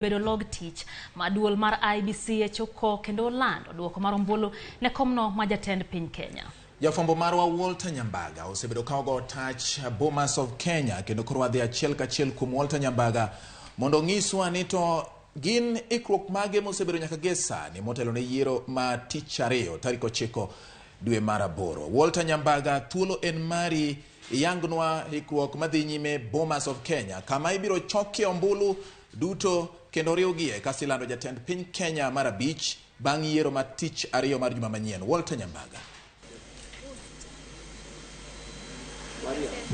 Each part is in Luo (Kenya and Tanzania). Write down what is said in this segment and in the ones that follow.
Bedo log tich ma duol mar IEBC e choko kendo lando duoko mar ombulu ne komno ma jatend piny Kenya. Jafwambo marwa Walter Nyambaga osebedo ka ogo tach Bomas of Kenya kendo koro wadhi achiel kachiel kuom Walter Nyambaga mondo onyiswa ni to gin ikruok mage mosebedo nyaka gie sani motelo ne yiero ma tich ariyo tarik 9 dwe mar 8. Walter Nyambaga, thuolo en mari, iyangnwa ikruok madhi nyime Bomas of Kenya kama ibiro chokie ombulu duto kendo riwgie kasto ilando jatend piny Kenya mar 5 bang' yiero ma tich ariyo mar juma manyien. Walter Nyambaga.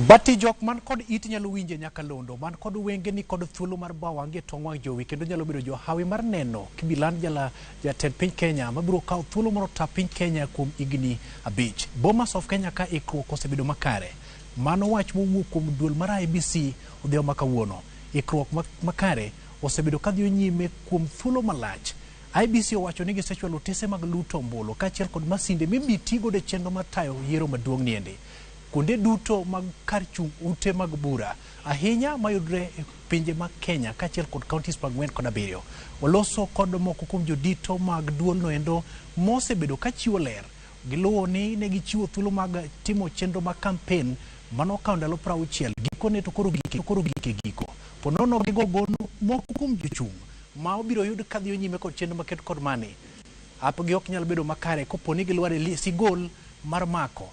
Bati jok man kod it nyalo winje nyakalondo, man kod wenge ni kod thuolo mar bawo wang'gi e tong' wang' jowi kendo nyalo bedo johawi mar neno kibiland jala jatend piny Kenya mabiro kawo thuolo mar ta piny Kenya kuom higni 5. Bomas of Kenya ka ikruok osebedo makare. Mano wach mowuok kuom duol mar IEBC odhiambo ma kawuono. Ikruok makare osebedo kadhi nyime kuom thuolo malach. IEBC owacho ni gisechwalo otese mag luto ombulu kaachiel kod masinde mibi tigodo e chenro mar tayo yiero maduong' niendi. Kuonde duto mag kar chung' ute mag bura ahinya mayudre e pinje mag Kenya kaachiel kod counties 47 kod 7. Waloso kod moko kuom jodito mag duolno endo mosebedo kachiwo ler. Giluwo ni ne gichiwo thuolo mag timo chenro mag kampen manokawo ndalo 60 gikone to koro gike giko. Ponono gigo gono moko kuom jochung' ma obiro yud kadhi nyime kod chenro maket kod mani. Apgi ok nyal bedo makare kopo ni gilwar e sigol mar mako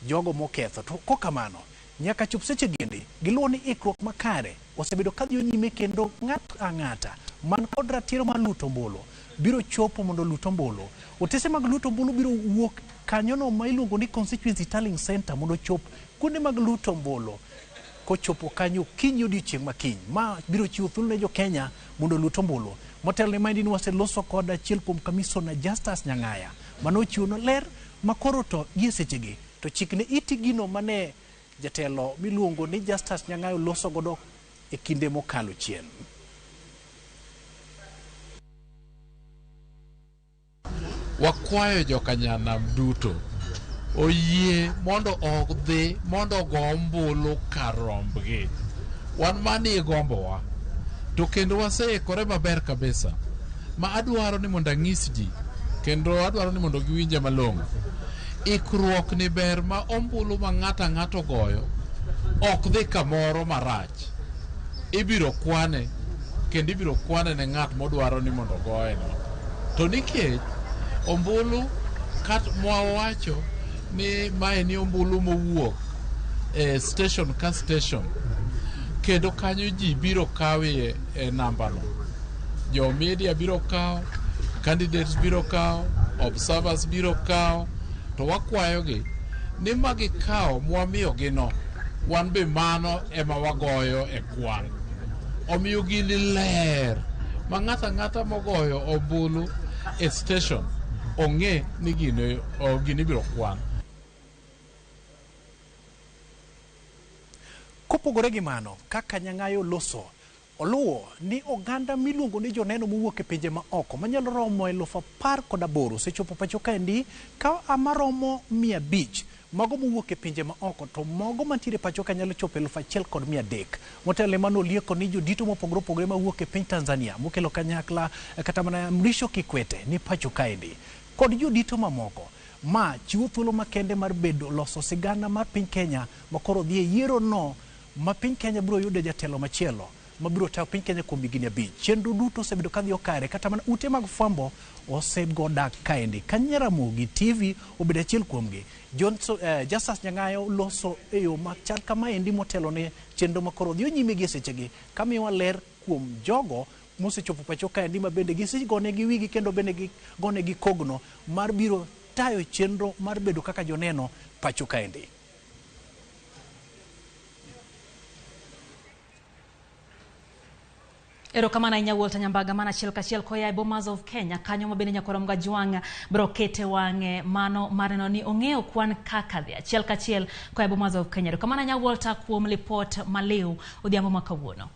jogo moketho. To kokamano, nyaka chop seche gendi, giluwo ni ikruok makare osebedo kadhi nyime kendo ng'ato ang'ata man kod ratiro mar luto ombulu biro chopo mondo olut ombulu. Otese mag luto ombulu biro wuok kanyono ma iluongo ni Constituency Tallying Center mondo ochop kuonde mag luto ombulu kochopo kanyo okinyi odiochieng' ma kiny. Ma biro chiwo thuolo ne jo Kenya mondo olut ombulu. Motelo ne maendi ni waseloso kod achiel kuom Kamisona Justus Nyang'aya manochiwo ler makoro to gie sechegi to chikne iti gino mane jatelo miluongo ni Justus Nyang'aya oloso godo e kinde mokalo chien. Wakwayo jokanyanam duto oyie mondo odhi mondo ogo ombulu kar rombgi. Wan mani e gombowa to kendo waseikore maber kabisa ma adwaro ni mondo ang'is ji kendo adwaro ni mondo giwinje malong'o. Ikruok ni ber ma ombulu ma ng'ato ang'ato goyo ok dhi kamoro marach. Ibiro kwane kendo ibiro kwane ne ng'at modwaro ni mondo ogoye no. To nikech ombulu kat mwawacho ni mae ni ombulu mowuok e station ka station kendo kanyo ji biro kawie e nambano. Jo media biro kawo, candidates biro kawo, observers biro kawo, to wakwayogi ni magikawo mwamiyogi no wan be mano ema wagoyo e kwan. Omiyo gini ler ma ng'ato ang'ata mogoyo ombulu e station ong'e ni gini ibiro kwan. Kopogore gi mano, kaka Nyang'ayo loso, oluwo ni oganda miluongo ni joneno mowuok e pinje ma oko manyalo romo 18,000 osechopo pacho kaendi ka maromo 500 mago mowuok e pinje ma oko to mogo mantiere pacho ka nyalo chopo 1,300. Motelo ne mano olieko ni jodito mopogore opogore mawuok e piny Tanzania mokelo kanyakla kata mana Mrisho Kikwete ni pacho kaendi kod jodito mamoko ma chiwo thuolo makende mar bedo loso sigana mar piny Kenya makoro dhi e yiero no ma piny Kenya biro yudo jatelo machielo mabiro tayo piny Kenya kuom higni 5. Chenro duto osebedo kadhi okare kata mana ute mag fwambo osego dak kaendi. Kanyaramogi TV obedo achiel kuomgi. Johnson, Justus Nyang'ayo loso e yo machal kamaendi motelo ne chenro makoro dhi nyime gi sechegi kamiyowa ler kuom jogo mosechopo pacho kaendi ma bende gisegonegi wigi kendo bende gigonegi kogno mar biro tayo chenro mar bedo kaka joneno pacho kaendi. Erokamano ahinya Walter Nyambaga mana achiel kachiel koya e Bomas of Kenya kanyo ma bende nyakwar Mgajwang' biro kete wang'e mano mar neno ni ong'eyo kwan kaka dhi achiel kachiel koya e Bomas of Kenya. Erokamano ahinya Walter kuom lipot maliw odhiambo ma kawuono.